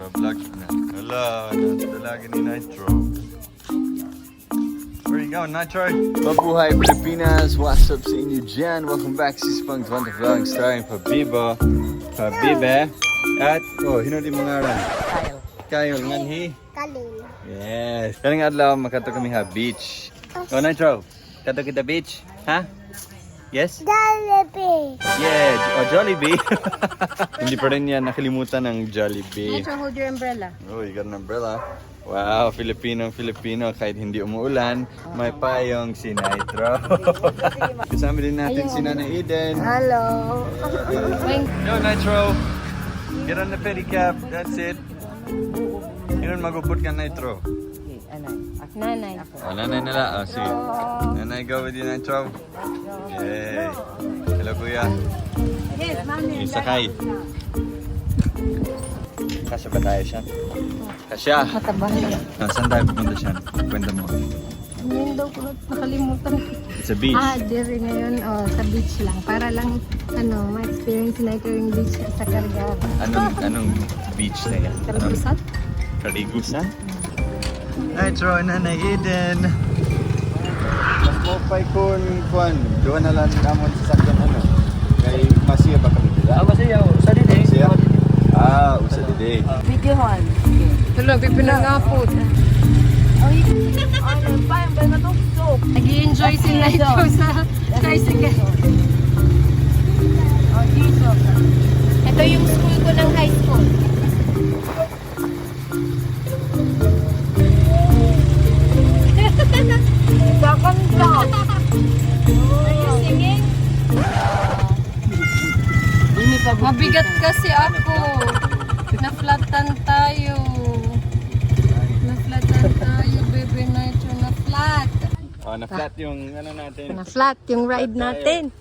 Nagba-vlog na. Hala, nasa ni Nitro. Where you going, Nitro? Mabuhay, Pilipinas! What's up sa inyo dyan? Welcome back sa Sipang Twanta Vlog starring Pabiba, Pabibe, at, oh, hinuli mo nga rin. Kyle. Kyle, nganhi. Kalil. Yes. Karong adlaw makadto kami ha beach. Oh, Nitro. Kadto kita beach? Ha? Yes? Jollibee. Yeah, oh, Jollibee. Hindi pa rin niya nakalimutan ng Jollibee. Nitro, hold your umbrella. Oh, you got an umbrella. Wow, Filipino, Filipino. Kahit hindi umuulan, may payong si Nitro. Kasama din natin si Nana Eden. Hello. Yo, Nitro. Get on the pedicab. That's it. Yun, magupot ka, Nitro. Nanay. Oh, nanay na lang. Oh, sige. Nanay, go with you, Nitro. Yay. Hello, Kuya. Isakay. Kasya ba tayo siya? Kasya. Mataba. Ah, saan tayo pupunta siya? Kwenta mo. Yun daw ko nakalimutan. It's a beach. Ah, dire ngayon, oh, sa beach lang. Para lang, ano, ma-experience na ito yung beach sa Carigara. Anong beach na yan? Karigusan? Karigusan? Nitro, Nanay Eden. Mas mo pa'y kun, kwan. Doon na lang namon sa sakyan ano. Kay Masiya ba kami dila? Ah, masaya. Usa din eh. Masiya? Ah, usa dili. Videohan. Tulo, pipinangapot. Ay, ano pa yung ba natuktok? Nag-i-enjoy si Nitro sa tricycle. Oh, dito. Ito yung school ko ng high school. Kakanta. Are you singing? Mabigat kasi ako. Na-flatan tayo. Na-flatan tayo, baby Nitro. Na-flat. Oh, na-flat yung ano natin. Na-flat yung ride natin.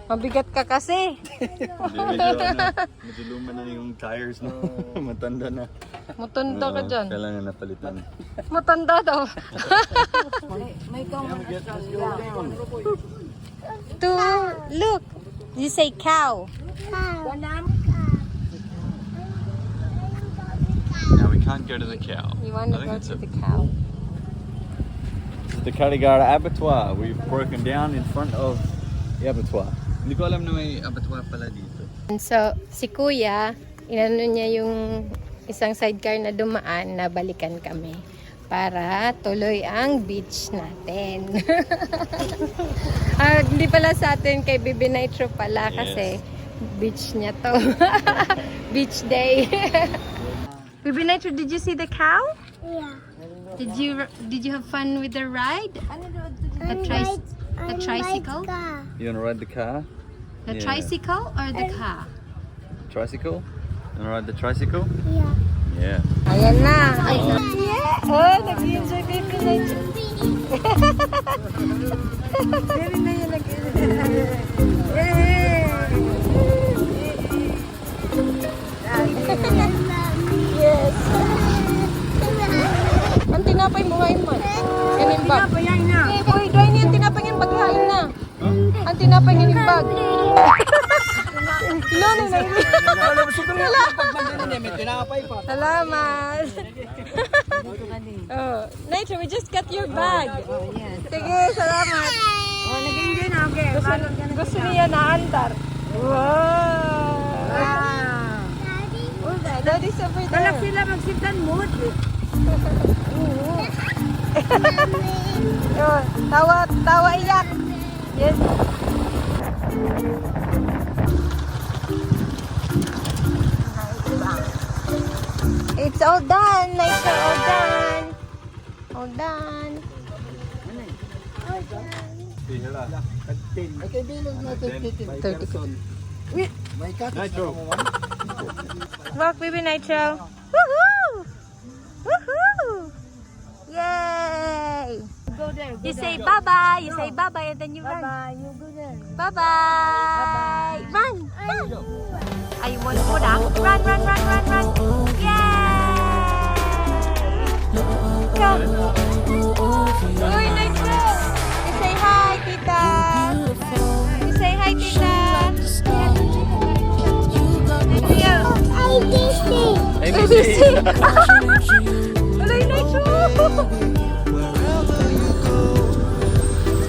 Mabigat ka kasi. Hindi, medyo, ano, medyo luma na yung tires no. Matanda na. Matanda ka Oo, dyan. kailangan napalitan. Matanda daw. May kawan To look. You say cow. Cow. Now we can't go to the cow. You want I to think go it's to a the cow. This is the Carigara Abattoir. We've broken down in front of the abattoir. Hindi ko alam na may abattoir pala dito. And so, si Kuya, inano niya yung isang sidecar na dumaan na balikan kami para tuloy ang beach natin. Ah, hindi pala sa atin, kay Bibi Nitro pala kasi beach niya to. Beach day. Bibi Nitro, did you see the cow? Yeah. Did you have fun with the ride? The, the tricycle? Car. You wanna ride the car? The Yeah. tricycle or the car? Tricycle? You wanna ride the tricycle? Yeah. Yeah. Ayan na. Ay, yeah. Oh, nag-enjoy baby Nitro. Baby na yun nag-enjoy. Yes. Ang tinapay mo ngayon man. Yan yung bag. Uy, dry na yung tinapay ngayon. Baghain na. Ang tinapay ngayon yung bag. Wala na Salamat. Oh, Nitro, we just got your bag. Sige, salamat. Oh, nag-enjoy na. Okay. Gusto niya na andar. Wow! Daddy's over there. Kalak sila magsintan mood. Yun, tawa, tawa iyak. Yes. It's all done. Nitro, all done. All done. 30. Nitro. Walk, baby Nitro. Woohoo! Woohoo! Yay! Go there. Go You say bye-bye. You say bye-bye and then you run. Bye. You go there. Bye-bye. Run. Run. I want more. Run, run, run, run, run. Yay! Go. Uy, Nitro. You say hi, Tita. You say hi, Tita. ABC. ABC. Sisi! Alay na siya! Wherever you go,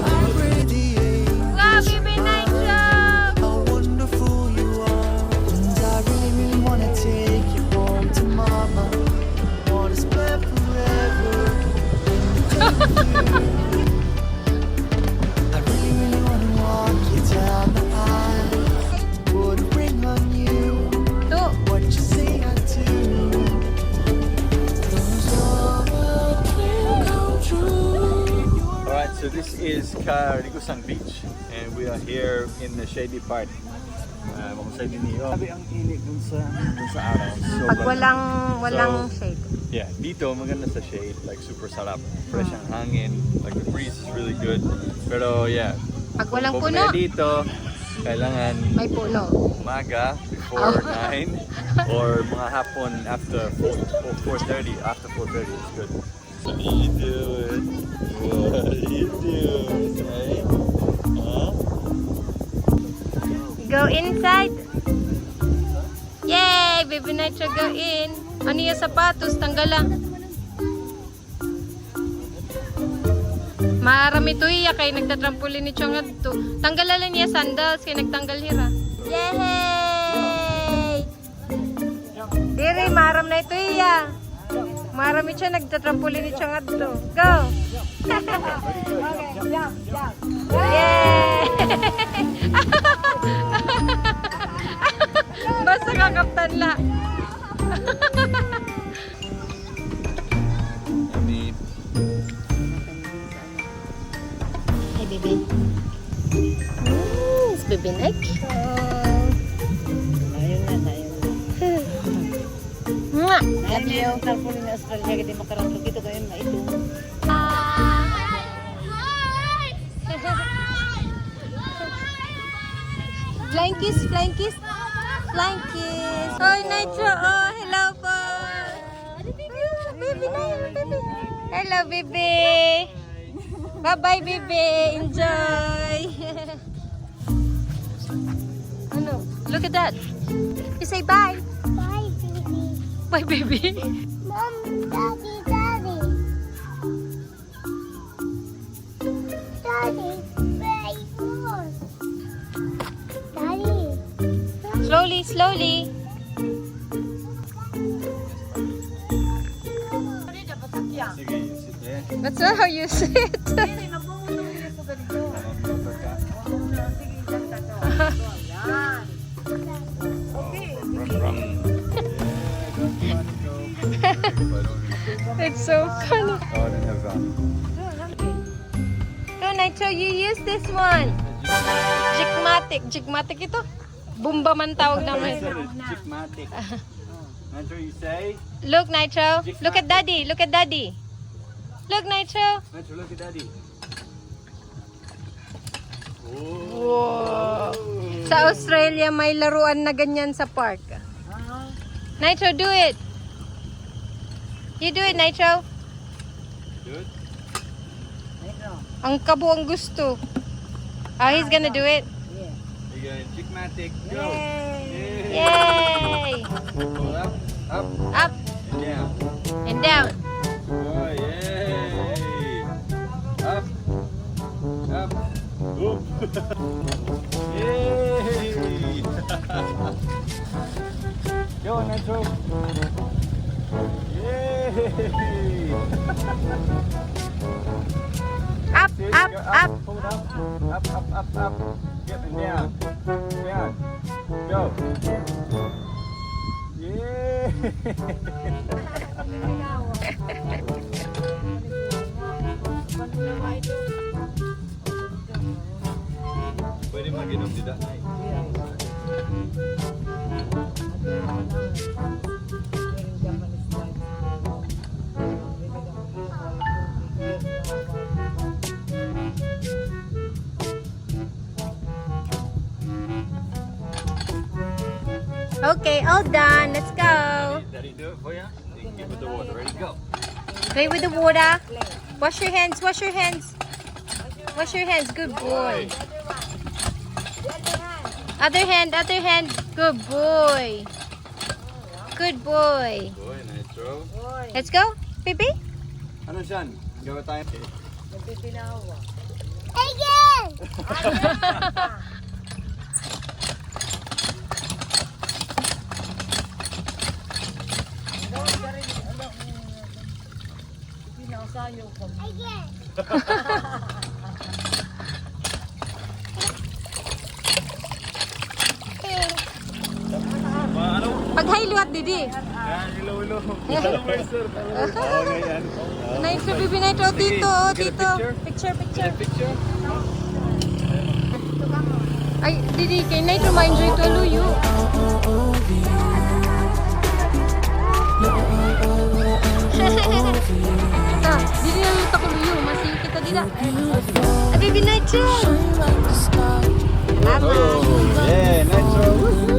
I radiate Wow, Baby Nitro! how wonderful you are. And I really, really wanna take you home to mama. Wanna spend forever with you. I really, really wanna walk you down the aisle. Put a ring on you. Two. What you say I do. 'Cause you're a dream come true. Alright, so this is Carigusang Beach and we are here in the shady part. Makusay din niyo. Sabi ang init dun sa araw. Pag Sobrang- walang So, shade. Yeah, dito maganda sa shade, like super sarap. Fresh ang hangin, like the breeze is really good. Pero yeah, Pag walang kung puno, pupunta dito, kailangan may puno. Umaga before 9 or mga hapon after 4 or 4:30. After 4:30 is good. What are you doing? What are you doing? Hey? Huh? Go inside. Yay! Baby Nitro, go in. Ano yung sapatos? Tanggal lang. Marami to iya kay nagtatrampolin ni Chong to. Tanggal lang niya sandals kay nagtanggal hira. Yay! Dire, maram na ito iya. Marami siya nagtatrampolin ni Chong to. Go! Yay! Basta kakaptan la. Yummy. Hi, baby. It's baby Nike. Ayun na, ayun na. Mwah! Love you. Tarpaulin na Australia, kaya di makaratlo dito kayo na ito. Flying kiss, flying kiss. Flying kiss. Oh, Nitro. Oh, hello po. Baby, na baby. Hello, baby. Bye-bye, baby. Enjoy. Ano? Look at that. You say bye. Bye, baby. Bye, baby. Mom, Daddy, Daddy. Daddy, where you going? Daddy. Slowly, slowly. Sige, you sit there. That's not how you sit. Hindi, nabuo sa ganito. Pagka. Sige, dyan ka to. Yan. Okay. Run, run. Yeah, don't let it go. It's so funny. Oh, I don't have Go, Nitro, you use this one. Jigmatic. Jigmatic ito. Bumba man tawag namin. Jigmatic. Nitro, you say? Look, Nitro. Look at Daddy. Look at Daddy. Look, Nitro. Nitro, look at Daddy. Wow. Sa Australia, may laruan na ganyan sa park. Nitro, do it. You do it, Nitro. Good. Ang kabo ang gusto. Ah, he's gonna do it. You go, Jigmatic, go. Yay. Yay! Pull up, up, Up and down. And down. Oh, yay. Up, up, up. Yay. Go, Nitro. Yay. Up, See, up, go up. Hold up, up, up, up, up. Yep, and down, down. Go. Yay. Pwede mag-inom dito. Japanese life. Okay, all done. Let's go. Daddy do it for you? You can give it the water. Ready, go. Play with the water. Wash your hands. Wash your hands. Wash your hands. Good boy. Other hand. Other hand. Good boy. Good boy. Boy. Nitro. Let's go, Pipi. Ano siyan? Gawa tayo. Again. Again. Pag-hi liwat, Didi. Hello, hello. Hello, sir. Oo, ngayon. Nitro, Bibi Nitro, Sige, tito, oh, get a tito. picture? Picture, picture. Picture? Ay, Didi, kay Nitro, ma-enjoy to luyo. Ta, Didi na luto ko luyo. Masiyo kita dila. Ah, Bibi Nitro! Oh, yeah, Nitro.